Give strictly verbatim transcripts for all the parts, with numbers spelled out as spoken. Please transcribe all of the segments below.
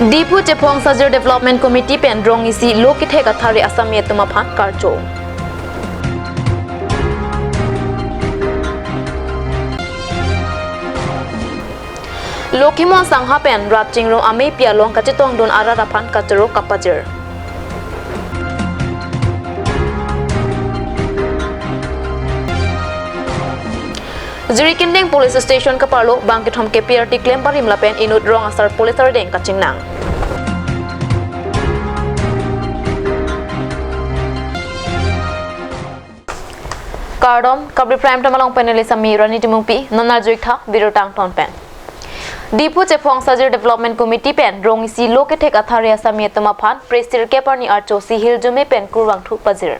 Diphu Chephong Sajir Development Committee pen rong isi lo kethek athare asami atum aphan karcho. Lokhimon Sangha pen rat chingrum amepi along kachetongdun arat aphan kachoro kapajir. Jirikindeng Police Station kaparlo bang kethom K P R T klem barim lapen inut rong asar police ardeng kachingnang. Kardom, Kabli Prime Time along panelist ami Rani Timungpi, non arjuik tha, video tangton pen. Diphu Chephong Sajir Development Committee pen rong isi lo kethek athare asami atum aphan press sirkep arni archo si Hill Jome pen kurvangthu pajir.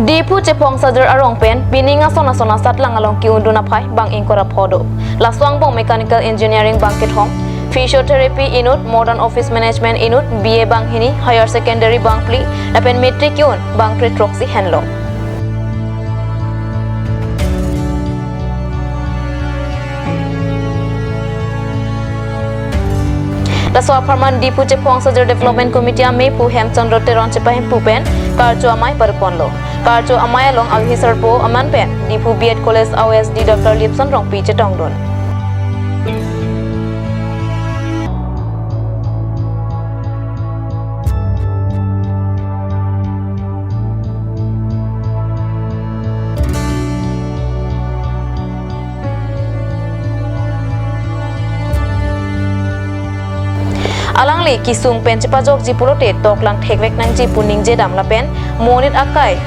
Diphu Chephong Sajir arong pen pining ason ason asatlang along ki-undun aphai bang ingkoi ra pho do. Laso angbong Mechanical Engineering bang kethom, Physiotherapy inut, Modern Office Management inut, B A bang hini, Higher Secondary bang phli, lapen Matric ki-un bang kre throksi henlo. Laso apharman Diphu Chephong Sajir Development Committee amephu Hemchandra Teron chepahemphu pen karcho amei parponlo. Karcho amei along alhi sarpo aman pen Diphu B Ed College O S D Doctor Lipson Rongpi chetongdun. Alangli kesung pen chepajokji pulote toklang thekvek nangji pu ningjedam lapen monit akai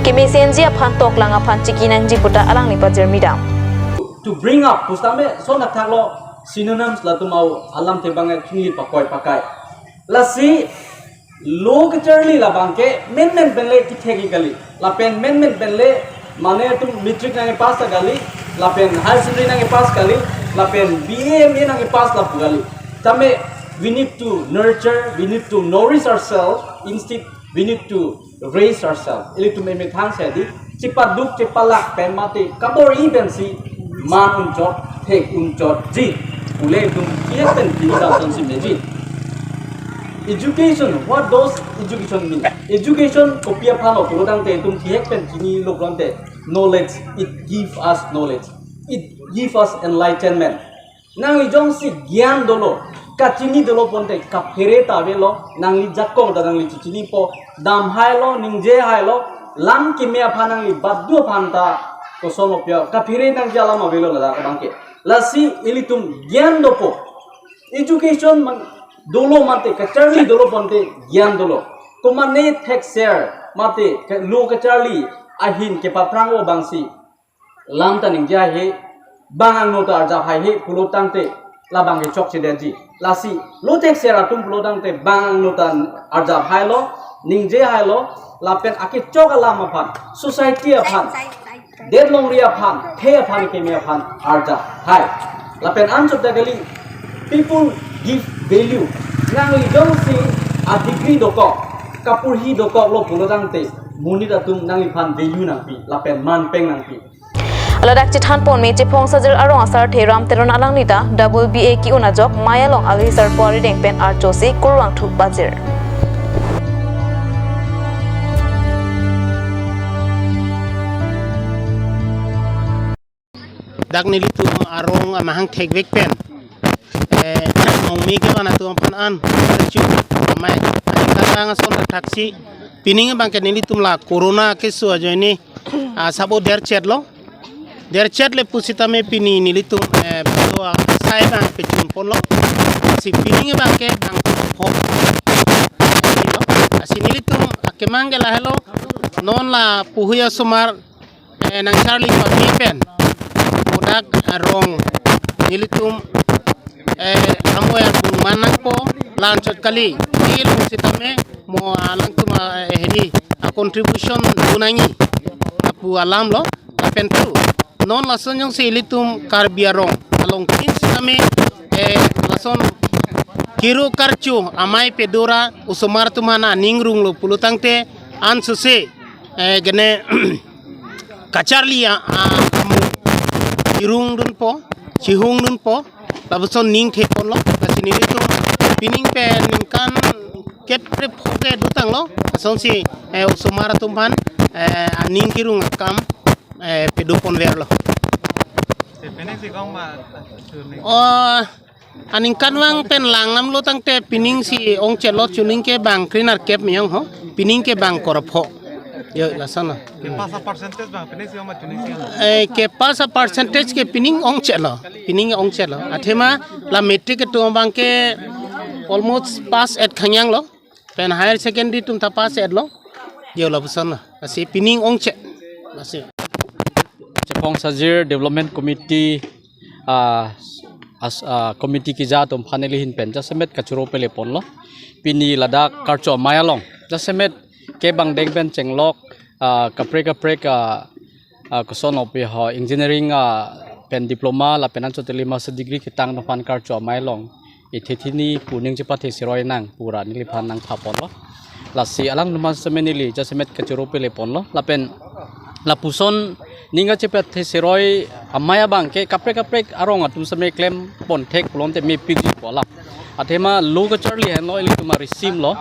kemesenji aphan toklang aphan chiki nangji puta alangli pajirmi dam. To bring up, pusitame lason athak lo synonyms latum au alam te bang chingli pakoi pakai. Lasi lo kacharli labang ke menmen pen le kethek kali. Lapen menmen pen le mane itum matric nangkepass kali, lapen higher secondary nangkepass kali, lapen B A M A nangkepass lapu kali. Tame we need to nurture, we need to nourish ourselves, instead we need to raise ourselves. Ilitum emethang si adi, chepaduk chepalak pen mate kabor-i pensi man unchot, thek unchotji pu le itum thihek pen chini dam sonsi meji. Education, what does education mean? Education kopi aphan lo pulo tangte itum thihek pen chinilo pulote, knowledge, it give us knowledge, it give us enlightenment. Nangli jongsi gyan dolo, kachini dolo pulote kaphere ta avelo, nangli jakong ta nangli chichinipo, dam hailo, ningje hailo, lam keme aphan nangli badu aphan ta koson opya, kaphere nangji alam avelo ladak abang ke. Lasi ilitum gyan dopo. Education man dolo mate, kacharli dolo pulote gyan dolo. Komane thekser mate ke lo kacharli ahin kepaphrang abangsi lam ta ningje haihe, bang angno ta arjap haihe pulo tangte labang ke chokchedetji. Lasi lo thekser atum pulo tangte bang angno ta arjap hailo, ningje hailo, lapen akechok alam aphan, society aphan, det longri aphan, khei aphan, keme aphan arjap hai. Lapen anchot ta kali, people give value. Nangli jongsi a degree dokok, kaporhi dokok lo pulo tangte, monit atum nangliphan value nangpi, lapen man peng nangpi. Ladak chethan ponme Chephong Sajir arong asarthe Ram Teron alangli ta double B A ki-un ajok mei along alhi sarpo arideng pen archo si kurvangthu pajir. Dak nelitum arong amahang thekvek pen, eh, mongmi ke bana tum pan an, chu, amei, ai, kadang ason thaksi, pining abang ke nelitum la corona keso ajoine, ah, sabo derchet lo. Derchet le pusitame pini nelitum, eh, bedo, ah, sai bang pechun ponlo. Si pining abang ke bang pho. Asi nelitum akemang ke lahelo. Non la puhui asomar, eh, nangcharli pami pen. Kodak arong nelitum, eh, amo yang bung manang po lanchot kali. Til pusitame mo alangtum, eh, hedi a contribution dunangi apu alam lo. Lapen tu non lason jongsi ilitum Karbi arong along tin sitame, eh, lason kiru karchu amei pedora osomar atum aphan aning runglo pulo tangte ansose, eh, gene kacharli a, a, amu kirung dunpo, chihung dunpo, lapuson ning theponlo, Nelitum pining pen ningkan kep krepho ke dotanglo, asonsi, eh, osomar atum aphan, eh, aning kerung akam, eh, pedoponverlo. Si pining si kong ma, chuning. Oh, aningkanvang pen langdamlo tangte pining si ongchelo, chuning ke bang krenerkep miyong ho, pining ke bang korapho. Yo, lason lo. Kepass a-percentage bang, pining si kong ma chuning si kong ma? Eh, kepass a-percentage ke pining ongchelo, pining ongchelo. Athema la matric atum abang ke almost pass et khangyang lo. Pen higher secondary atum ta pass et lo. Yo, lapuson lo. Lasi pining ongche. Lasi. Chephongsajir Development Committee, ah, as, ah, committee keja atum aphan neli ahin pen jasemet kachoro peleponlo. Pini ladak karcho amei along jasemet kebang deng pen chenglok, ah, kaprek kaprek, ah, ah, koson opi ho engineering, ah, pen diploma lapen anchot ili master degree ketang atum aphan karcho amei along ithe thini pu ning chepathe seroi nang pu ra neliphan nangthaponlo. Lasi alang atum aphan seme neli jasemet kachoro peleponlo. Lapen lapuson ning kachepathe seroi amei abang ke kaprek kaprek arong atum seme klempon thek pulote mepikji pu alam. Athema lo kacharli henlo ilitum arisim lo.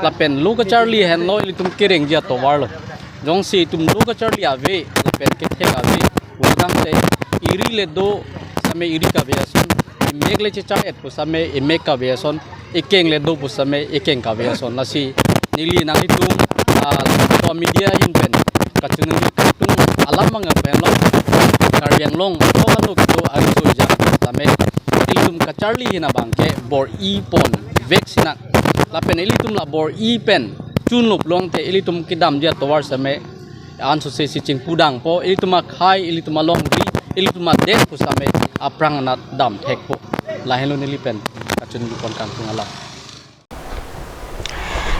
Lapen lo kacharli henlo ilitum kerengji atovar lo. Jongsi itum lo kacharli ave lapen kethek ave, pulotangte eri le do seme eri kave ason, emek le chechar et pu seme emek kave ason, ekeng le do pu seme ekeng kave ason. Lasi neli nanglitum, ah, laso media ahin pen kachiningri kangtung alam abang pen lo, Karbi Anglong aso ano kedo ari so ejang seme ilitum kacharli ahin abang ke bor-i ponvek sinang. Lapen ilitum la bor-i pen chunlo pulote ilitum kedamji atovar seme ansose si chingpudangpo, ilitum akhei, ilitum alongri, ilitum adet pu seme aphrang anat damthekpo. Lahenlo neli pen kachiningri pon kangtung alam.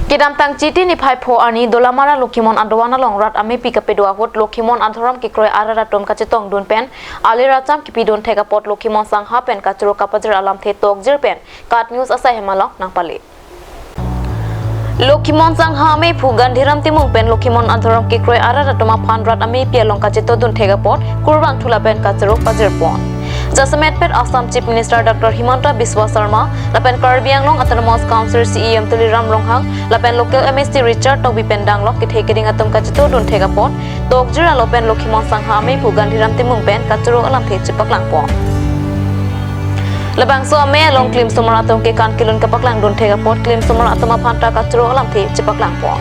Kedamtang Chiti niphai pho arni Dolamara Lokhimon Adhovan along rat amepi kapedo ahut Lokhimon adhorom kekroi arat atum kachetongdun pen alir acham kepidun thek apot Lokhimon Sangha pen kachoro kapajir alamthe tokjir pen KAT News asai hem along nangpale. Lokhimon Sangha ameiphu Gandhiram Timung pen Lokhimon adhorom kekroi arat atum aphan rat amepi along kachetongdun thek apot kurvangthu lapen kachoro pajirpon. Jasemet pen Assam Chief Minister Doctor Himanta Biswa Sarma lapen Karbi Anglong Autonomous Council C E M Tuliram Ronghang lapen local M A C Richard Tokbi pen danglok kethe keding atum kachetongdun thek apot tokjir alo pen Lokhimon Sangha ameiphu Gandhiram Timung pen kachoro alamthe chepaklangpon. Labangso amei along klimsomar atum ke kan kelun kapaklangdun thek apot klimsomar atum aphan ta kachoro alamthe chepaklangpon.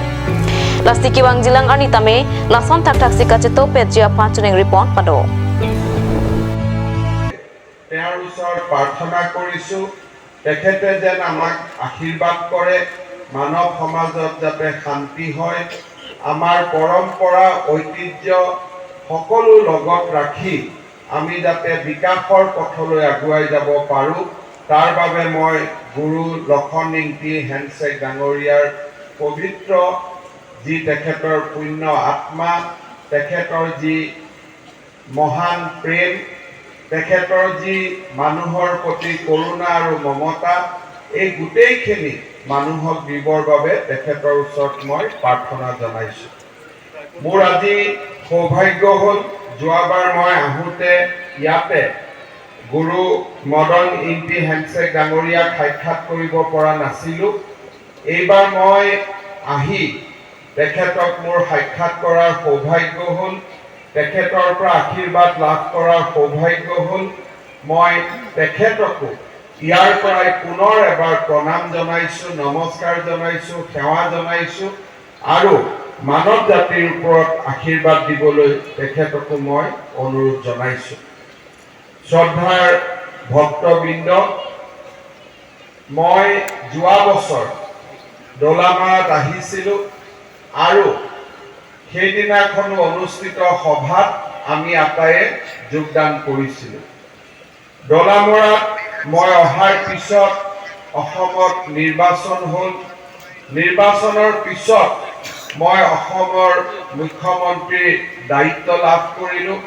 Lasi kevangjilang arni tame lason thakthak si kachetongpetji aphan chiningripon pado. তেওঁৰ ওচৰত প্ৰাৰ্থনা কৰিছো, তেখেতে যেন আমাক আশীৰ্বাদ কৰে, মানৱ সমাজত যাতে শান্তি হয়, আমাৰ পৰম্পৰা, ঐতিহ্য সকলো লগত ৰাখি আমি যাতে বিকাশৰ পথলৈ আগুৱাই যাব পাৰোঁ, তাৰ বাবে মই গুৰু লক্ষণ ইংতি হেনচেক ডাঙৰীয়াৰ পবিত্ৰ যি তেখেতৰ পুণ্য আত্মা, তেখেতৰ যি মহান প্ৰেম, তেখেতৰ যি মানুহৰ প্ৰতি কৰুণা আৰু মমতা, এই গোটেইখিনি মানুহক দিবৰ বাবে তেখেতৰ ওচৰত মই প্ৰাৰ্থনা জনাইছোঁ। মোৰ আজি সৌভাগ্য হ'ল, যোৱাবাৰ মই আহোঁতে ইয়াতে গুৰু মদন ইংতি হেনচেক ডাঙৰীয়াক সাক্ষাৎ কৰিব পৰা নাছিলোঁ। এইবাৰ মই আহি তেখেতক মোৰ সাক্ষাৎ কৰাৰ সৌভাগ্য হ'ল, তেখেতৰ পৰা আশীৰ্বাদ লাভ কৰাৰ সৌভাগ্য হ'ল। মই তেখেতকো ইয়াৰ পৰাই পুনৰ এবাৰ প্ৰণাম জনাইছোঁ, নমস্কাৰ জনাইছোঁ, সেৱা জনাইছোঁ আৰু মানৱ জাতিৰ ওপৰত আশীৰ্বাদ দিবলৈ তেখেতকো মই অনুৰোধ জনাইছোঁ। শ্ৰদ্ধাৰ ভক্তবৃন্দ, মই যোৱা বছৰ দলামাৰাত আহিছিলোঁ আৰু সেইদিনাখনো অনুষ্ঠিত সভাত আমি আটায়ে যোগদান কৰিছিলোঁ। দলামৰাত মই অহাৰ পিছত অসমত নিৰ্বাচন হ'ল। নিৰ্বাচনৰ পিছত মই অসমৰ মুখ্যমন্ত্ৰীৰ দায়িত্ব লাভ কৰিলোঁ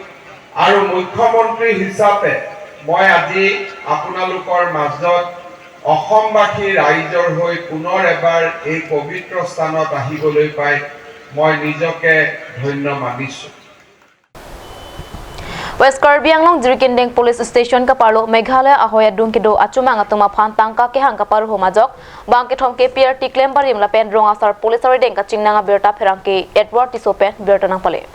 আৰু মুখ্যমন্ত্ৰী হিচাপে মই আজি আপোনালোকৰ মাজত অসমবাসী ৰাইজৰ হৈ পুনৰ এবাৰ এই পবিত্ৰ স্থানত আহিবলৈ পাই মই নিজকে ধন্য মানিছোঁ। West Karbi Anglong Jirikindeng Police Station kaparlo Meghalaya ahoi adung kedo achomang atum aphan tangka kehang kaparuhum ajok bang kethom kepi arti klem barim lapen rong asar police arideng kachingnang abirta pherangke Edward Tisso pen birta nangpale.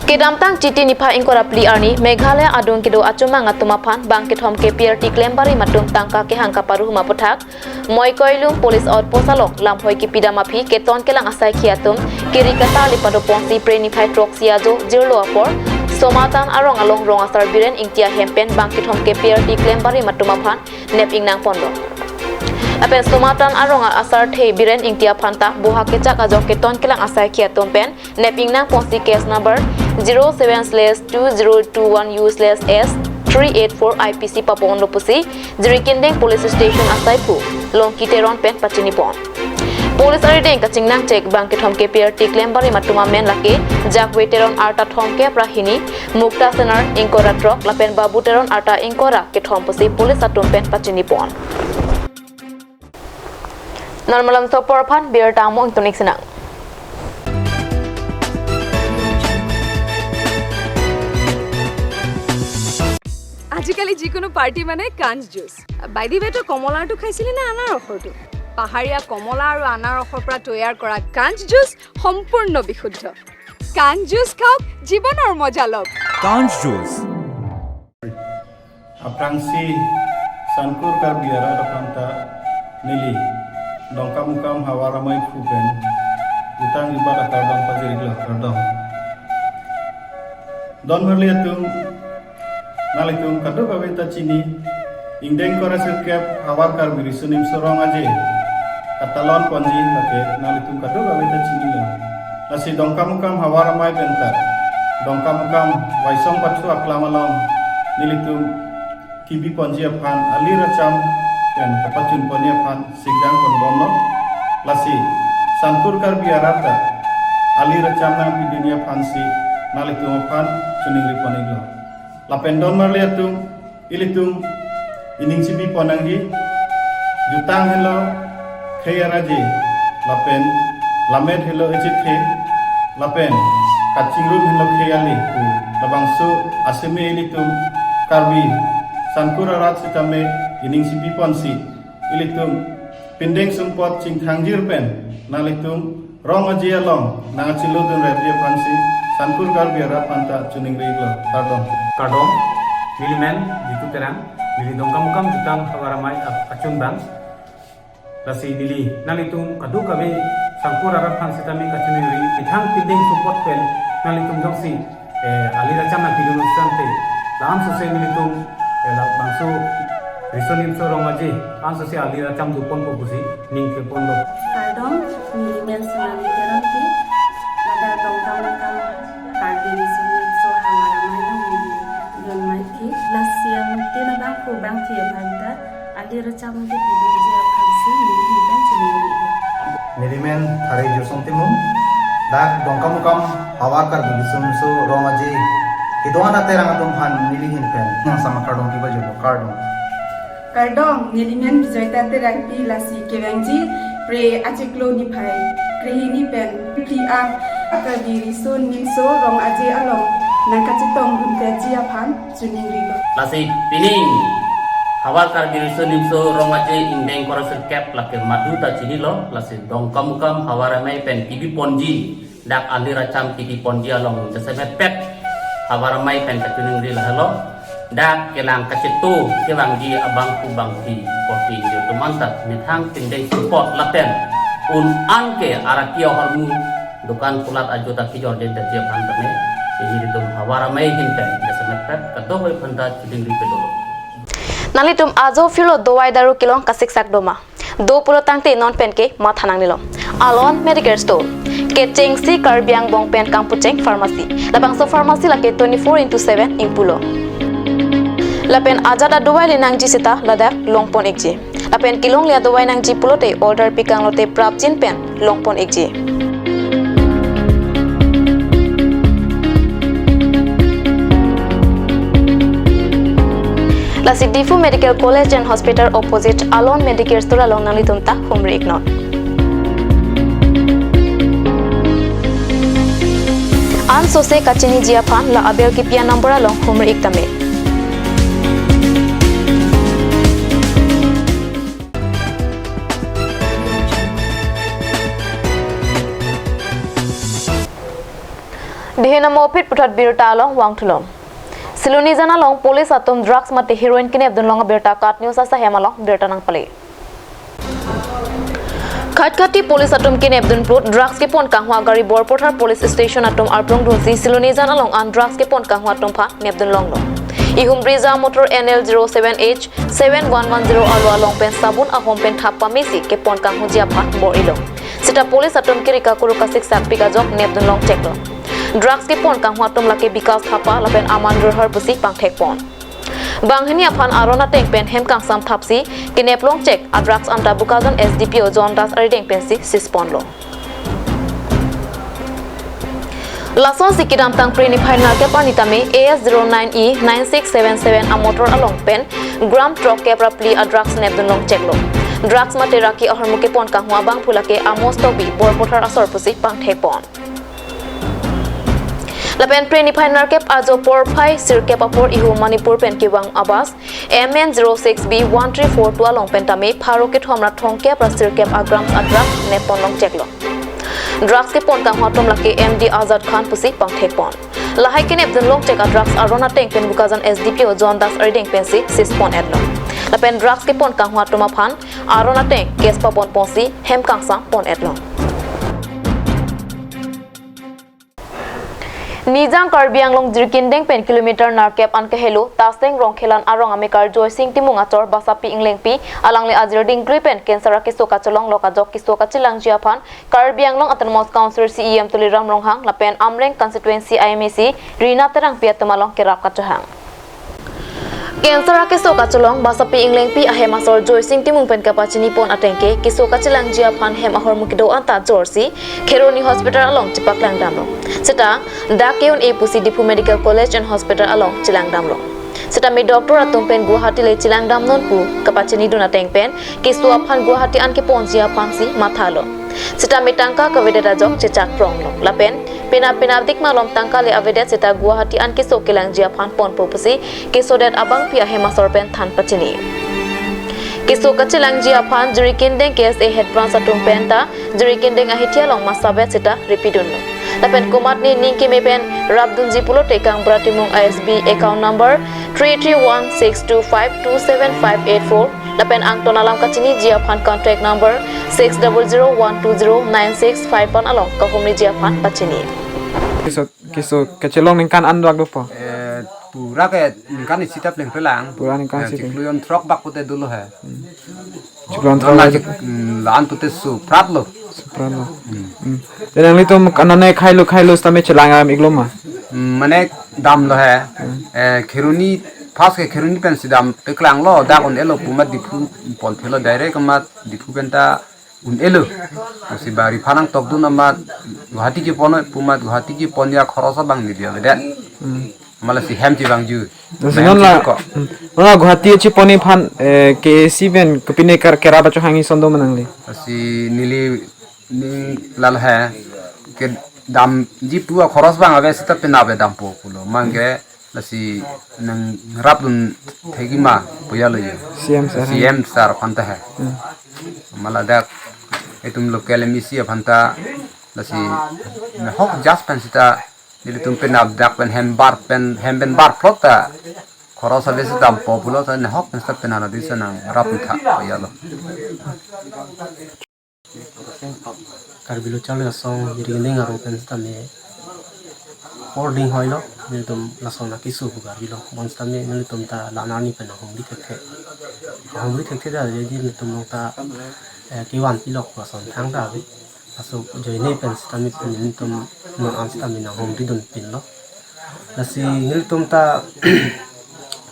Kedamtang Chiti niphai ingkoi ra phli arni Meghalaya adung kedo achomang atum aphan bang kethom kepi arti klem barim atum tangka kehang kaparuhum aputhak Moikoilum Police Outpost along lamhoi kipidam aphi keton kelang asaikhi atum kiri katarli padoponsi Phre niphai throksi ajo jirlo apor Somatan arong along rong asar Biren Ingti ahem pen bang kethom kepi arti klem barim atum aphan nep ingnang ponlo. Lapen Somatan arong asarthe Biren Ingti aphan ta boha kechak ajok keton kelang asaikhi atum pen nep ingnang ponsi case number zero seven slash two zero two one U slash S three eight four I P C paponlo pusi Jirikindeng Police Station asaiphu Longki Teron pen pachini pon. Police arideng kachingnang chek bang kethom kepi arti klem barim atum amen lake Jakve Teron arta thomkep ra hini, Mukta Senar ingkoi ra throk lapen Babu Teron arta ingkoi ra kethom pusi police atum pen pachini pon. Non malomso apor aphan birta among ingtun ik sinang. আজিকালি যিকোনো পাৰ্টি মানে কাঞ্চ জুচ। বাইদিৱে, তই কমলাৰটো খাইছিলি নে আনাৰসৰটো? পাহাৰীয়া কমলা আৰু আনাৰসৰ পৰা তৈয়াৰ কৰা কাঞ্চ জুচ সম্পূৰ্ণ বিশুদ্ধ। কাঞ্চ জুচ খাওক, জীৱনৰ মজা লওক। Kanj Juice. Aphrangsi Sankur Karbi arat aphanta neli Dongkamukam Havar Amei phu pen jutang jubat akardom pajir-iklo, kardom. Don marli atum, nanglitum kadokave ta chini, ingdeng ingkoi ra sirkep Havar Karbi Riso Nimso Rong Aje katalon ponji lake nanglitum kadokave ta chinilo. Lasi Dongkamukam Havar Amei penta Dongkamukam Waisong Pathu aklam along nelitum kebi ponji aphan ali racham pen kapachun ponji aphan sikdang ponbomlo. Lasi Sankur Karbi arat ta ali racham nangpidunji aphansi nanglitum aphan choningri pon-iklo. Lapen don marli atum, ilitum ining chibi pon nangji, jutang henlo khei araje, lapen lammet henlo echethe, lapen kachingrum henlo khei ali pu labangso aseme ilitum Karbi Sankur arat sitame ining chibi ponsi ilitum pindeng sumpot chingthangjir pen nanglitum Rong Aje along nangchinglodun rep-ji aphansi Sankur Karbi arat aphanta choningri-iklo, kardom. Kardom, neli men Jitu Terang, neli Dongkamukam jutang Havar Amei ap-, achunbang. Lasi neli nanglitum kadokave Sankur arat aphan sitame kachoningri, methang pindeng sumpot pen nanglitum jongsi, eh, ali racham nangpidun tangte, la-an sose nelitum, eh, labangso Riso Nimso Rong Aje ansose ali racham doponpo pusi ning keponlo. Kardom, neli men Sonali Teronpi, ladak Dongkamukam Karbi Riso Nimso Havar Amei along neli dun maithe, lasi amutin abangphu bangphi aphanta ali racham kepidunji aphansi neli ahin pen choningri-iklo. Neli men Thare Josong Timung, dak Dongkamukam Havar Karbi Riso Nimso Rong Aje kedo-an aterang atum aphan neli ahin pen nang sama kardom kipajirlo, kardom. Kardom, neli men Bijoyta Terangpi, lasi kevangji Phre achiklo niphai krehini pen phli-an Karbi Riso Nimso Rong Aje along nangkachetongdun petji aphan choningrilo. Lasi pining Havar Karbi Riso Nimso Rong Aje ingdeng ingkoi ra sirkep lake madu ta chinilo, lasi Dongkamukam Havar Amei pen kebi ponji, dak ali racham kebi ponji along jasemet pet Havar Amei pen kachoningri lahelo. Dak kelang kacheto kevangji abangphu bangphi korte ingjir atum anta methang pindeng sumpot lapen un-an ke araki ahormu dokan kulat ajo ta kejor detji aphan tame, nelitum Havar Amei ahin pen jasemet pet kadokave aphanta choningri pedolo. Nanglitum ajo phirlo dovai daru kelong kasiksak doma. Do pulo tangte non penke matha nangnelo. Alon Medicare Store, kechengsi Karbi angbong pen kangpucheng pharmacy. Labangso pharmacy lake twenty-four into seven ingpulo. Lapen ajat adovai le nangji seta ladak longpon-ikji. Lapen kelongle adovai nangji pulote order pikanglote prapjin pen longpon-ikji. Lasi Diphu Medical College and Hospital opposite Alon Medicare Store along nanglitum ta humri-iknon. An sose kachiniji aphan la abel kipi a-number along humri ik tame. Dihin amo phit puthot birta along vangthulo. Silonijan along police atum drugs mate heroin kenepdun long abirta KAT News asahem along birta nangpale. Khatkhati police atum kenepdun plut drugs kepon kanghua gari Borpathar police station atum arprung dunsi Silonijan along an drugs kepon kanghua atum aphan nepdun longlo. Ihumri ja motor N L zero seven H seven one one zero alo along pen sabun ahom pen thap pamesi kepon kanghuji aphan bor-ilo. Seta police atum kiri kakuru kasiksak pik ajok nepdun longcheklo. Drugs kepon kanghua atum lake Bikas Thapa lapen Aman Rohar pusi pangthekpon. Banghini aphan aron ateng pen hem kangsam thapsi kenep longchek a-drugs anta Bokajan S D P O John Das arideng pensi seize ponlo. Lasonsi kedamtang Phre niphai nerkep arni tame A S zero nine E nine six seven seven a-motor along pen gram throkkep ra phli a-drugs nepdun longcheklo. Drugs mate raki ahormu kepon kanghua abangphu lake Amos Tokbi Borpathar asor pusi pangthekpon. Lapen Phre niphai nerkep ajo porphai sirkep apor ihu Manipur pen kevang a-bus M N zero six B one three four two along pen tame pharo kethom ra thomkep ra sirkep a-gram a-drugs neppon longcheklo. Drugs kepon kanghua atum lake M D Azad Khan pusi pangthekpon. Lahai kenepdun longchek a-drugs aron ateng pen Bokajan S D P O John Das arideng pensi seize pon-etlo. Lapen drugs kepon kanghua atum aphan aron ateng case paponponsi hem kangsam pon-etlo. Nijang Karbi Anglong Jirikindeng pen kilometer nerkep an kehelo Taseng Rongkhelan arong amekar Joysing Timung achor Basapi Englengpi alangli ajir dingklui pen cancer akeso kachelong lok ajok keso kachelangji aphan Karbi Anglong Autonomous Council C E M Tuliram Ronghang lapen Amreng Constituency I M A C Rina Terangpi atum along kerap kachohang. Cancer akeso kachelong Basapi Englengpi ahem asor Joysing Timung pen kapachini pon ateng ke keso kachelangji aphan hem ahormu kedo anta jorsi Kheroni Hospital along chepaklang damlo. Seta dak ke-un-e pusi Diphu Medical College and Hospital along chelang damlo. Seta me doctor atum pen Guwahati le chelang damnon pu kapachinidun ateng pen keso aphan Guwahati an keponji aphansi mathalo. Seta me tangka kavedet ajok chechak pronglo. Lapen penap penap dik malom tangka le avedet seta Guwahati an keso kelangji aphan ponpo pusi kesodet abangpi ahem asor pen than pachini. Keso kachelangji aphan Jirikindeng K S A head branch atum pen ta Jirikindeng ahithi along masavet seta ripidunlo. Lapen komatne ning keme pen rapdunji pulote Kangbura Timung I S B account number three three one six two five two seven five eight four lapen angton alam kachiniji aphan contact number six double zero one two zero nine six five one along kahumriji aphan pachini. Keso, keso kachelong ningkan an dak dopo? Eh, pura ke ningkan isi ta plengplelang. Pura ningkan Eh, isi pleng. Chiklo jon throk bak pute dolo he. Chiklo jon throk Dona bak. Chik, mm, la-an pute supratlo. Supratlo. Hmm. Hmm. Dan nanglitum kanane khailo khailo sitame chelang aram iklo ma? Hmm, mane damlo he. Hmm. Eh, Kheroni, first ke Kheroni pensi dam teklanglo, dak un-elo pu amat Diphu ponphelo direct amat Diphu pen ta un-elo. Pusi bari phanang tokdun amat Guwahati kepon pu amat Guwahati kepon ya khoros abang ni dia beda. Hmm. Mala si hem chevangju. Lasi Hem non la, chevangko. Hmm. Non la Guwahati chepon aphan, eh, K A C pen kopine kar kerap achohang ison do ma nangli? Lasi neli ning lal he kedamji pu akhoros abang ave seta penap dampo pulo. Mangke lasi nangrapdun thekji ma pu ya lo ye. C M sir. C M sir aphan ta he. Hmm. Mala dak itum local M A C aphan ta lasi nahok jas pen seta nelitum penap dak pen hem bar pen hem pen bar phlot ta khoros ave seta dampo pulo ta nahok pen seta penap adi seta nangrapdun tha pu ya lo. Karbi Lo Charli Asong Jirikindeng arong pen sitame por ding hoilo, nelitum lason akeso pu karbi lo, bonsitame nelitum ta la-an arni pen nanghumri thekthe. Nanghumri thekthe ta jadi nelitum along ta, eh, kevan pilok lason thangta ave. Laso ajoine pen sitame nelitum non an sitame nanghumridun pinlo. Lasi nelitum ta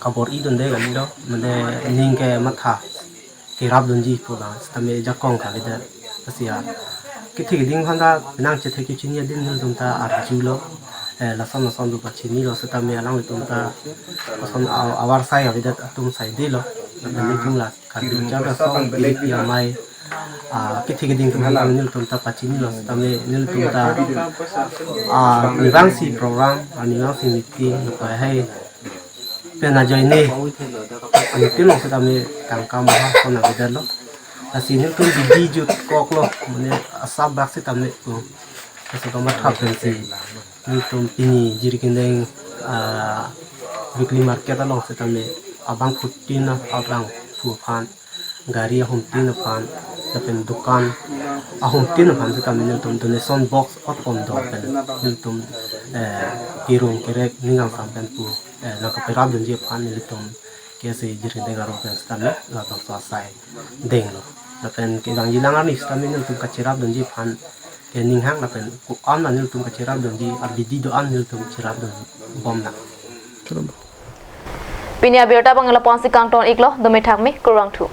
kabor-idunde kalilo, mane ning kematha kerapdunji pu abang sitame jakong kali da. Lasi ya kithi keding aphan ta penang chethe kechini adin nelitum ta arjulo, eh, lason lason do pachinilo sitame alanglitum ta lason a-, avarsai avedet atum saidelo. Nelitum la Karbi Lo Charli Asong P D P amei Ah, kethe keding atum aphan nelitum ta pachinilo setame nelitum ta, ah, nivangsi program, ah, nivangsi meeting, lapu hai pen ajoine meeting along setame tangka maha ko nangvedetlo. Lasi nelitum bidi jutkoklo, mane asap bak setame, oh, asap mathap pensi nelitum pini Jirikindeng, ah, weekly market along setame abangphutin, ah, abrangphu aphan, gari ahumtin aphan, lapen dukan ahumtin aphan setame nelitum donation box otpon do pen nelitum, eh, kirung kirek ning kangsam pen pu, eh, nangkacherapdunji aphan nelitum K S A Jirikindeng arong pen setame labangso asai denglo. Lapen kevangjilang arni setame nelitum kacherapdunji aphan ke ninghang lapen ko-an nelitum kacherapdunji abidi do-an nelitum cherapdunbomnang. Pini abirta abang lapu-ansi kangton-iklo, dome thakme, kurvangthu.